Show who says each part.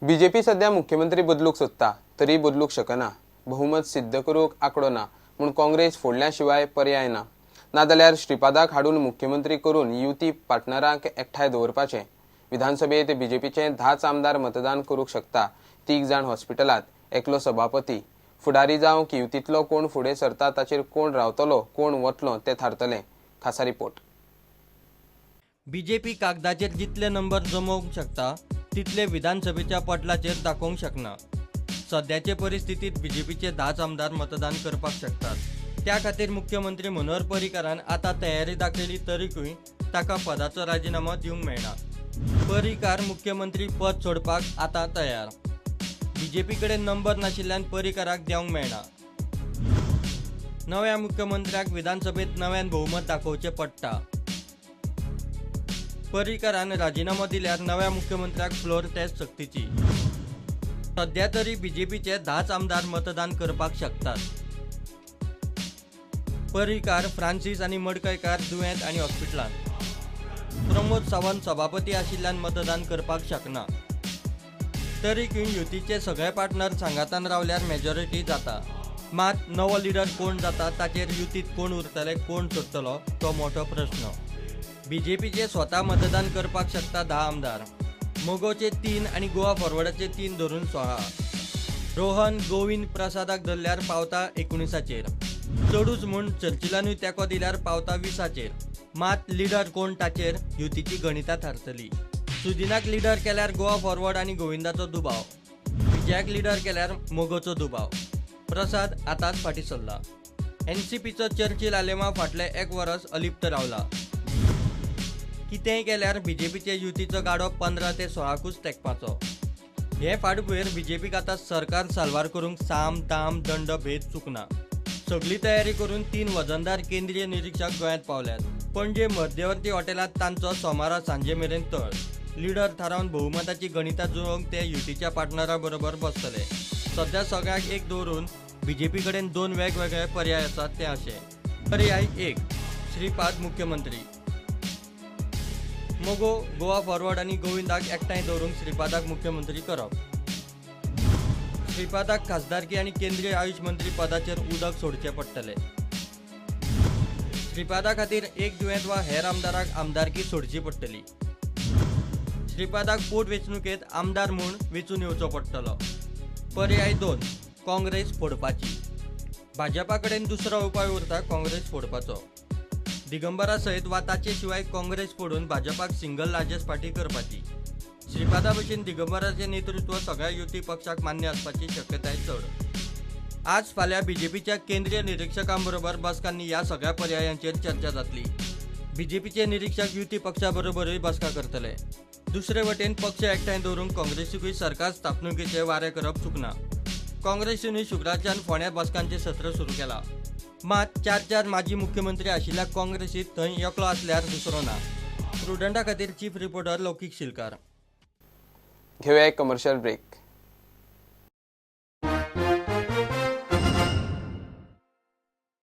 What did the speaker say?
Speaker 1: BJP सध्या मुख्यमंत्री बदलूंक सोदता तरी बदलूंक शकना. बहुमत सिद्ध करूंक आंकडो ना म्हूण काँग्रेस फोडल्या शिवाय पर्याय ना. नाजाल्यार श्रीपादाक हाडून मुख्यमंत्री करून युती पार्टनरांक एकठांय दवरपाचें. विधानसभेत बीजेपीचे 10च आमदार मतदान करूंक शकता. तीग जाण हॉस्पिटलांत, एकलो सभापती. फुडारी जावंक युतींतलो कोण फुडें सरता ताचेर कोण रावतलो कोण वतलो तें थारतलें. खासा रिपोर्ट.
Speaker 2: बीजेपी कागदाचेर जितले नंबर जमोवंक शकता तितले विधानसभेच्या पटलाचेर दाखोवंक शकना. सद्याचे परिस्थितीत बीजेपीचे 10च आमदार मतदान करपाक शकतात. त्या खातीर मुख्यमंत्री मनोहर पर्रीकारान आतां तयारी दाखयली तरीकूय ताका पदाचो राजिनामो दिवंक मेळना. पर्रीकार मुख्यमंत्री पद सोडपाक आतां तयार. बीजेपी कडेन नंबर नाशिल्ल्यान पर्रीकाराक देंवंक मेळना. नव्या मुख्यमंत्र्याक विधानसभेत नव्यान बहुमत दाखोवचें पडटा. पर्रीकारान राजिनामो दिल्यार नव्या मुख्यमंत्र्याक फ्लोर टेस्ट सक्तीची. सध्या तरी बीजेपीचे 10च आमदार मतदान करपाक शकतात. पर्रीकार, फ्रांसीस आनी मडकयकार दुयेंत आनी हॉस्पिटलांत. प्रमोद सावंत सभापती आशिल्ल्यान मतदान करपाक शकना. तरीकूय युतीचे सगळे पार्टनर सांगातान रावल्यार मेजॉरिटी जाता. मात नवो लिडर कोण जाता ताचेर युतीत कोण उरतले कोण सोडटलो तो मोठो प्रश्न. बीजेपीचे स्वता मतदान करपाक शकता 10 आमदार. मगोचे 3 आनी गोवा फॉरवर्डाचे 3 धरून 16. रोहन गोविंद प्रसादाक धरल्यार पावता 19चेर. चडूच म्हूण चर्चिलानूय तेंको दिल्यार पावता 20चेर. मात लिडर कोण ताचेर युतीची गणितां थारतली. सुदिनाक लिडर केल्यार गोवा फॉरवर्ड आनी गोविंदाचो दुबाव. विजयाक लिडर केल्यार मगोचो दुबाव. प्रसाद आतांच फाटीं सरला. एनसीपीचो चर्चिल आलेमा फाटलें 1 वर्स अलिप्त रावला. कितेंय केल्यार बीजेपीचे युतीचो गाडो 15 ते 16कूच तेंकपाचो. हे फाटभुंयेर बीजेपीक आतां सरकार साल्वार करूंक साम दाम दंड भेद चुकना. सगली तयारी करून 3 वजनदार केंद्रीय निरीक्षक गोंयांत पावल्यात. पणजे मध्यवर्ती हॉटेलांत तांचो सोमारा सांजे मेरेन तळ. लिडर थारावन बहुमताची गणितां जुळोवंक ते युतीच्या पार्टनरा बरोबर बसतले. सध्या सगळ्यांक एक दवरून बीजेपी कडेन 2 वेगवेगळे पर्याय आसात ते अशे. पर्याय 1, श्रीपाद मुख्यमंत्री. मगो, गोवा फॉरवर्ड आनी गोविंदाक एकठांय दवरूंक श्रीपादाक मुख्यमंत्री करप. श्रीपादाक खासदारकी आनी केंद्रीय आयुष मंत्री पदाचेर उदक सोडचें पडटलें. श्रीपादा खातीर एक दुयेंत वा हेर आमदाराक आमदारकी सोडची पडटली. श्रीपादाक पोटवेंचणुकेंत आमदार म्हूण वेंचून येवचो पडटलो. पर्याय 2, काँग्रेस फोडपाची. भाजपा कडेन दुसरो उपाय उरता काँग्रेस फोडपाचो. दिगंबरा सयत वा ताचे शिवाय काँग्रेस फोडून भाजपाक सिंगल लार्जस्ट पार्टी करपाची. श्रीपादा भशेन दिगंबराचें नेतृत्व सगळ्या युती पक्षाक मान्य आसपाची शक्यताय चड. आज फाल्यां बीजेपीच्या केंद्रीय निरीक्षकांबरोबर बसकांनी ह्या सगळ्या पर्यायांचेर चर्चा जातली. बीजेपीचे निरीक्षक युती पक्षा बरोबरूय बसका करतले. दुसरे वटेन पक्ष एकठांय दवरूंक काँग्रेसीकूय सरकार स्थापणुकेचे वारे करप चुकना. काँग्रेसीनूय शुक्रारच्यान फोंड्या बसकांचें सत्र सुरू केलां. मात 4-4 माजी मुख्यमंत्री आशिल्ल्या काँग्रेसीत थंय एकलो आसल्यार दुसरो ना. प्रुडंटा खातीर चीफ रिपोर्टर लौकीक शिलकार.
Speaker 1: घेवया एक कमर्शियल ब्रेक.